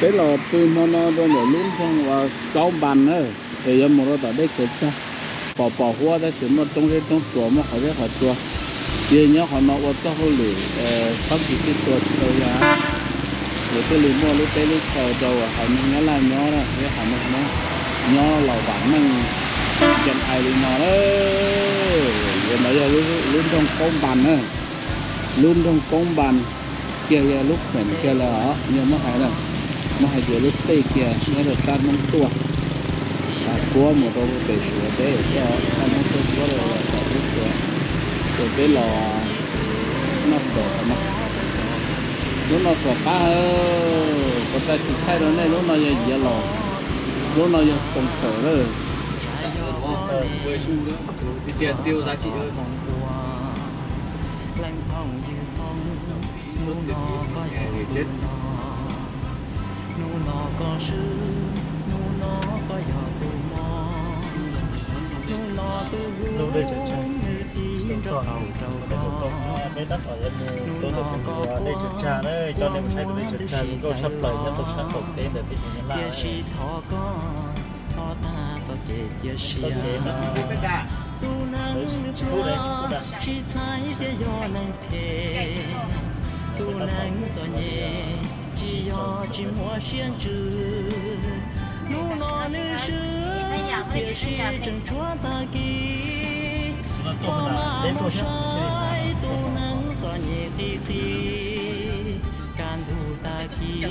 Peb los pw hmo no rau ntawm lub nroog uas Kaub Npas na, es yuav mus rau tom dej Tsaws Tsag. Pom pom huab tab sis muaj roob zeb roob tsuas, muaj qhov zeb qhov tsua. Yog nyob qhov no ua txoj hauj lwm, txhob kis tij tua tsis tau yog, ces thiaj li muaj lub teb lub chaw rau haiv neeg Nyab Laj nyob, thiab haiv neeg nyob los vam meej nkees hais li no na. Yog no yog lub nroog Kaub Npas na, lub nroog Kaub Npas kiag yog lub kheem kiag lawm os, yog muab hais na, muab hais tias lub state kiag nyob rau sab Hmoob tuaj, puab mus rau pem Suav teb thiab, sab Hmoob tuaj puab rau tom lub Suav, ces peb los noj fawm no. Lub no fawm qab, puas tau tsis thaij rau nej, lub no yog Yiav los, lub no yog Xoo Fawm lawm. Hnub no koj swb, hnub no koj yog tus mog, hnub no tus hlub nws tig nrog qaug rau koj. Hnub no koj quaj, hnub no tus hlub nws tig tau txog, tiam sis thov koj txhob tag txoj kev cia siab. Tus neeg pluag tsis txhais tias yog neeg phem, tus neeg txom nyem tsis yog tsis muaj siab ntsws. Hnub no nws swb tiam sis tseem tshuav tag kis, txhob maj mus saib tus neeg txom nyem qis qis. Kaj ntug tag kis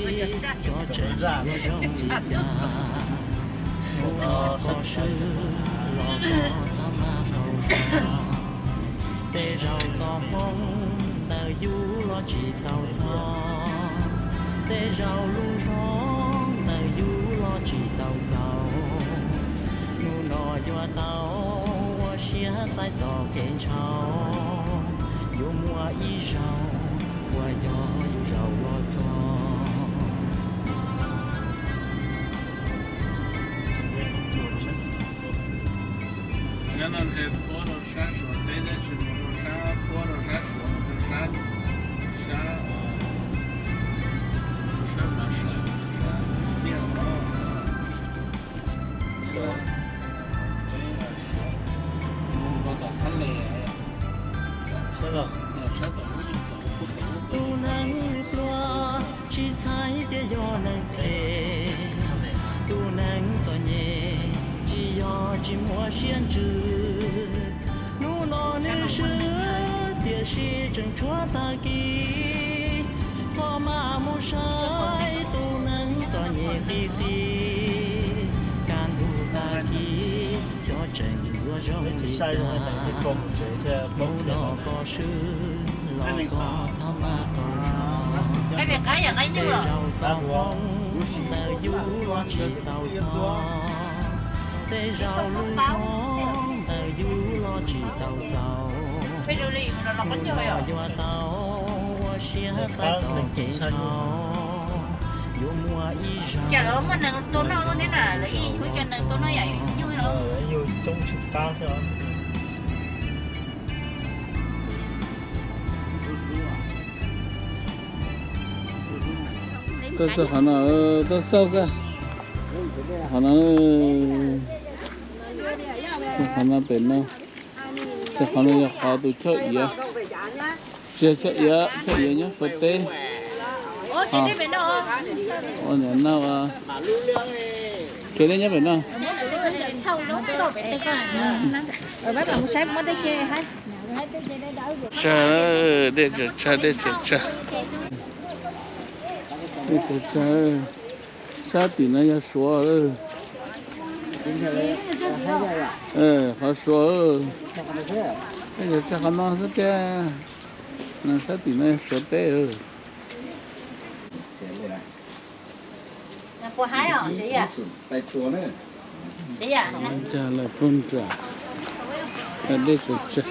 xyov tseem yuav zoo li cas. Hnub no koj swb los koj txhob maj qaug zog. Tej zaum txoj hmoo ntawm yus los tsis tau txog, tej zaum lub zog ntawm yus los tsis tau txaus. Hnub no yuav tau ua siab txais txoj kev ntshaus, yuav muaj ib zaug uas yog yus zaum los txog. Nyob no ntshe puab rau sab Suav teb, tab sis mus rau sab, puab rau sab Suav mus rau sab, sab, sab Mav Saim, sab Xi Liaj, sab, mus rau tom Thab Les, sab tom ub, tom ub, tom ub. Tus neeg pluag tsis txhais tias yog neeg phem, tus neeg txom nyem tsis yog tsis muaj siab ntsws. Hnub no nws swb tiam sis tseem tshuav tag kis, txhob maj mus saib tus neeg txom nyem qis qis. Kaj ntug tag kis xyov tseem yuav zoo li cas. Hnub no koj swb los koj txhob maj qaug zog. Tej zaum txoj hmoo ntawm yus los tsis tau txog, tej zaum lub zog ntawm yus los tsis tau txaus. Hnub no yuav tau ua siab txais txoj kev ntshaus, yuav muaj ib zaug uas yog yus zaum los txog. Tuaj txog qhov no, tuaj xauj xwb. Qhov no, qhov no pem no, ces qhov no yog qhov tus choj iav, tsis yog choj iav, choj iav nyob Suav teb. Ua niam no, tsev dej nyob pem no. Tsag, dej tsaws tsag, dej tsaws tsag. Dej tsaws tsag. Sab tim no yog Suav lawm. Qhov Suav, dej tsaws tsag qhov no xwb tiag. Sab tim no yog Suav teb. Tsag lawm phooj ywg, dej tsaws tsag.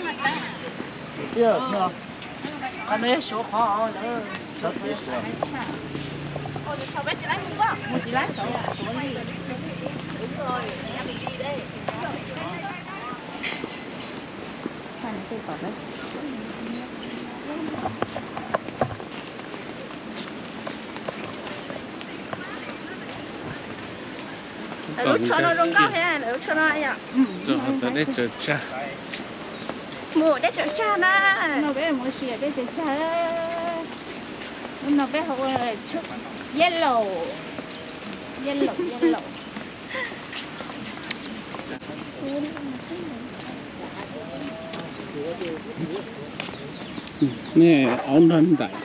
Lub tsho no zoo nkauj thiab, lub tsho no yom. Rau hauv tau dej tsaws tsag. Mus dej tsaws tsag na. No peb mus ua si dej tsaws tsag. Lub no peb hu ua yellow, yellow, yellow. Nej aub nrog nraim.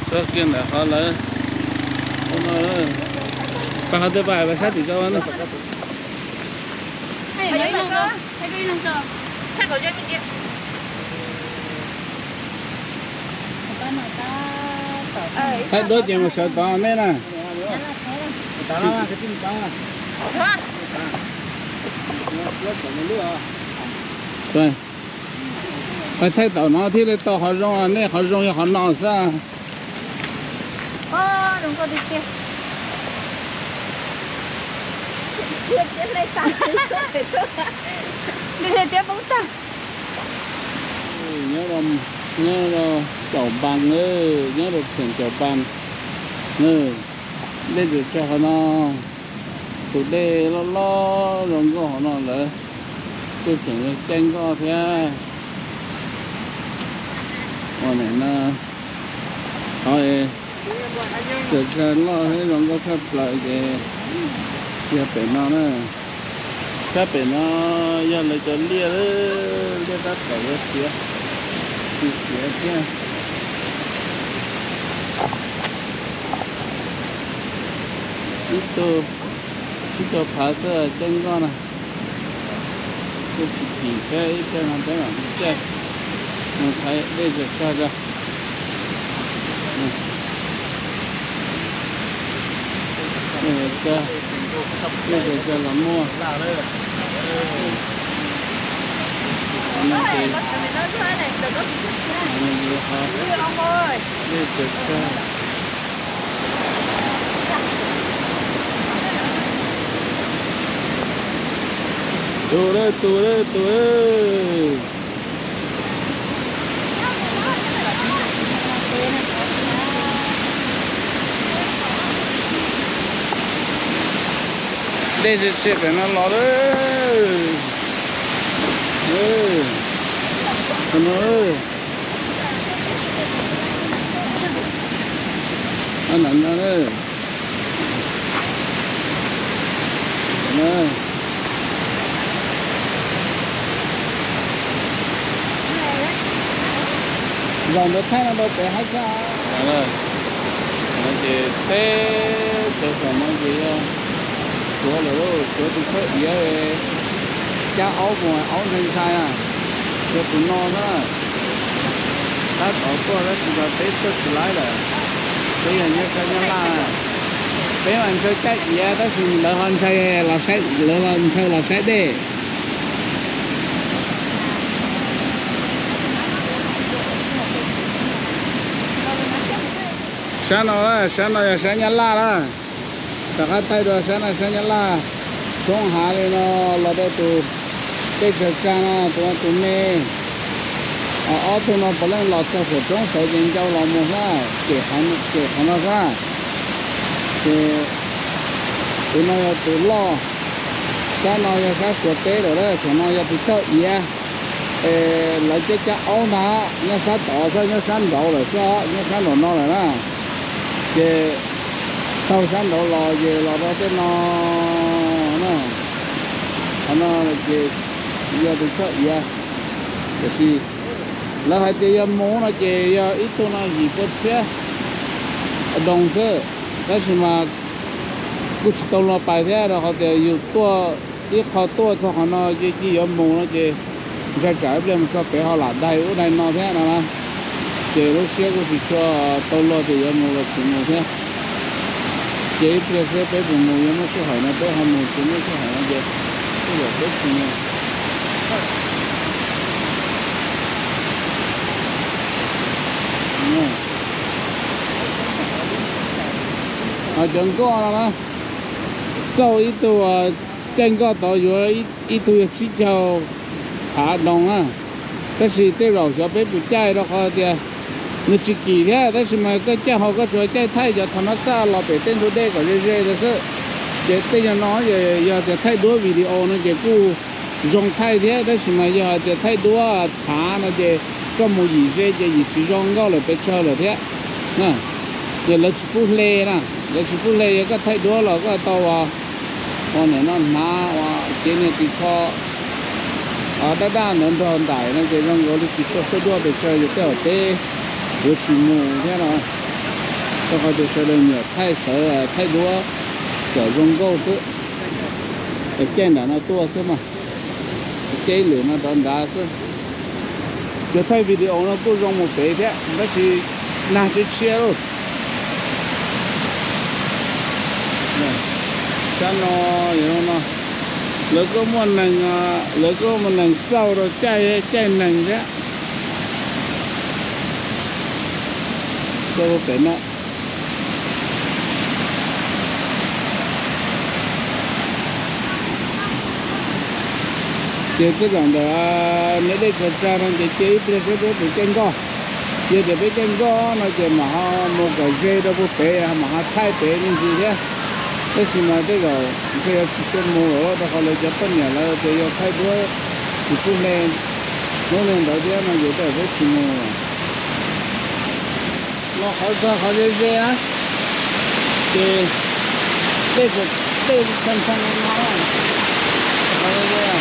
Txog kiag ntawm qhov lawv, pas qhov twg pas, pas sab tim ko na. Thaij duab ces mus sawv tod nej na. Pais thaij tom no thiaj li tau qhov zoo, nej qhov zoo yog qhov no xwb. Nyob rau Caum Npas, nyob rau theem Caum Npas. Dej tsaws tsag qhov no, tus dej loj loj zoo nkauj qhov no lawv kuj tseem yog caij nkoj thiab. Ua nim no qhov tsaws tsag loj thiab zoo nkauj tshaj plaws ces yog pem no na. Sab pem no yog lawv cov liaj, liaj tab tom yuav tiav, tsis tiav thiab. Ib tug tsib caug phav xwb caij nkoj na. Kuj tsis chim thiab, ib pliag no peb mam li caij mus thaiv dej tsaws tsag rau. Dej tsaws tsag los muaj. Dej tsaws tsag. Tus, tus, tus. Dej tsis tshia pem no los lawm. Zaum ntawd thaij no rau pem haib tshaj. Ces teb chaws tom no ces yog Suav lawm, Suav tus thawj iav cab aub mus aub ntshai ntshai na, yog tus no xwb na. Tab tom tuaj tab sis mas peb tuaj tsis laib lawm. Peb yog nyob sab Nyab Laj, peb mas ntshaw cab iav tab sis lawv ho ntshaw los saib, lawv ntshaw los saib dej. Sab no, sab no yog sab Nyab Laj na. Rov qab thaij dua sab no, sab Nyab Laj. Roob hav li no los rau tus dej tsaws tsag no, tus no tus me. Ob tug no puav leej los txog saum roob tod ces ncau los mus xwb. Ces qhov no xwb. Ces tus no yog tus loj. Sab no yog sab Suav teb lawm, saum no yog tus thawj iav. Lawv cab cab aub ntag, nyob sab tod xwb, nyob sab nraud lawm xwb, nyob sab nraum no lawm na. Ces taug sab nraud los ces los rau tej no na. Qhov no ces yog tus thawj iav. Tiam sis lawv hais tias yog mus no ces yog ib tug no yim pua txhiab doos xwb. Tab sis mas kuj tsis tau luag pais thiab, rau qhov tias yus tuaj ib qho tuaj txog qhov no ces cia yuav mus no ces ntshai tsam ib pliag mus txog pem ho lam dai ub dai no thiab no na. Ces lub siab kuj tsis tshua tau luag tias yuav mus los tsis mus thiab. Ces ib pliag seb peb puas mus, yog muaj sij hawm no peb ho mus, tsis muaj sij hawm no ces tej zaum peb tsis mus. Cov nkoj no na, xauj ib tug caij nkoj tod yuav ib tug yog tsib caug phav doos na. Tab sis tej zaum xyov peb puas caij rau qhov tias nws tsis kim thiab, tab sis mas koj caij ho koj tsuas caij thaij cov thav mab xaj los pem tej ntug dej kom ze ze ntawd xwb. Ces tej yog no, yog tias thaij duab video no ces kuj zoo thaij thiab, tab sis mas yog hais tias thaij duab txhav no ces koj mus yim ze ces yim tsis zoo nkauj lawm pes tsawg lawm thiab. Ces lawv tsis pub hle na, lawv tsis pub hle, yog koj thaij duab los koj tau ua, ua niam no hnav ua cev niag ris tsho daj daj ntawd nrog nraim no ces zoo nkaus li tsis tshua xub duaj pes tsawg, yog tej zaum peb yuav tsis mus thiab no. Rau qhov tias sawv daws nyiam thaij, sawv thaij duab kom zoo nkauj xwb, es caij nram no tuaj xwb mas, caij ib lwm no rov nrad xwb. Yog thaij video no kuj zoo mus pem thiab, tab sis nag tsis tshiab lauj. Cov no, no, lawv kuj muaj neeg, lawv kuj muaj neeg xauj rau caij, caij neeg thiab. Tuaj pem no. Ces tej zaum ntawm niam dej tsav tsag no ces cia ib pliag seb peb puas caij nkoj. Yog tias peb caij nkoj no ces mam ho mus kom ze rau puag pem, mam ho thaij pem me ntsis thiab. Tab sis mas tej zaum ntshe yuav tsis tshua mus lawm rau qhov lawv cov poj niam lawv tias yog thaij duab tsis pub hle hnub niag ntawd thiab no ces tej zaum peb tsis mus. No qhov txog qhov ze ze na, ces dej, dej tshee tshee no, qhov ze ze.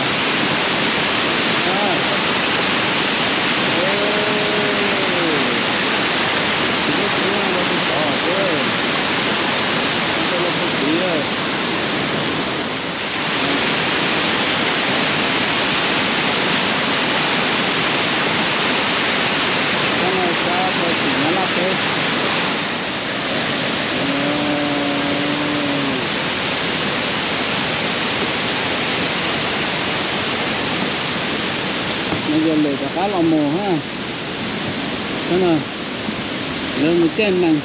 No yog lwm rov qab los mus ha. Lawv mus caij nees.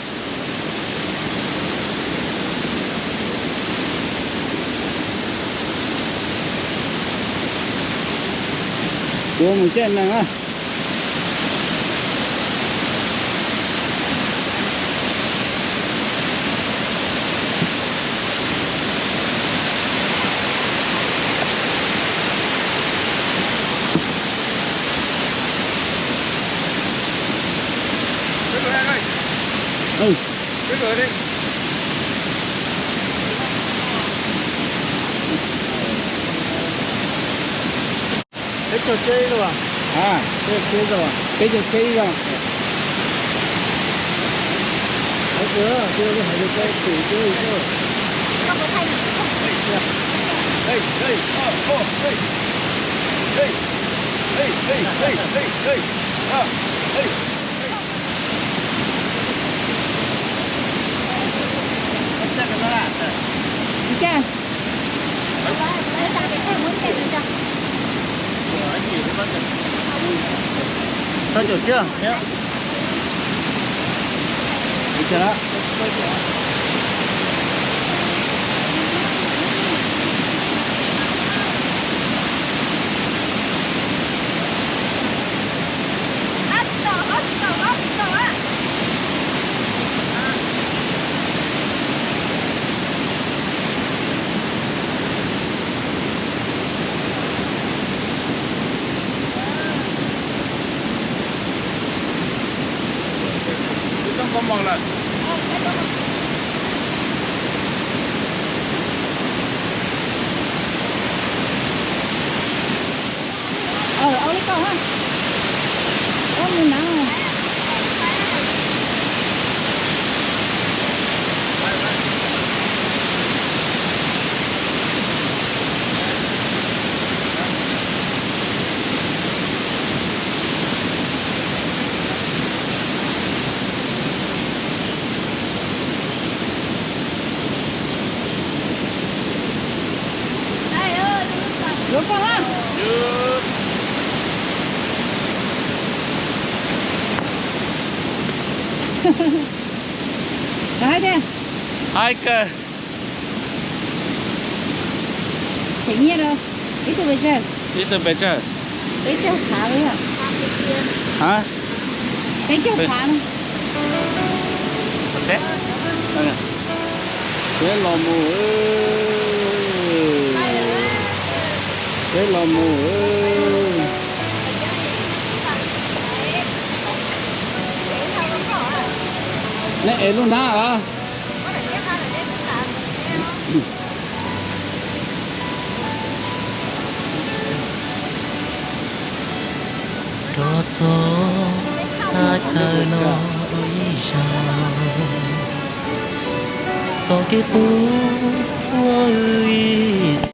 Kuv mus caij nees na. Peb caug txhiab ib zaug. Peb caug txhiab ib zaug. Rau caum txhiab. Ua li ko, ua mus na. Yuav koj ha. Koj hais tias, hais kawg. Them nyiaj rau ib tug pes tsawg? Ib tug pes tsawg? Peb caug phav los yog? Ha? Peb caug phav no. Peb los mus. Peb los mus. Nej ev lub hnab los? Rov txog thaj chaw no dua ib zaug, txoj kev qub ua ib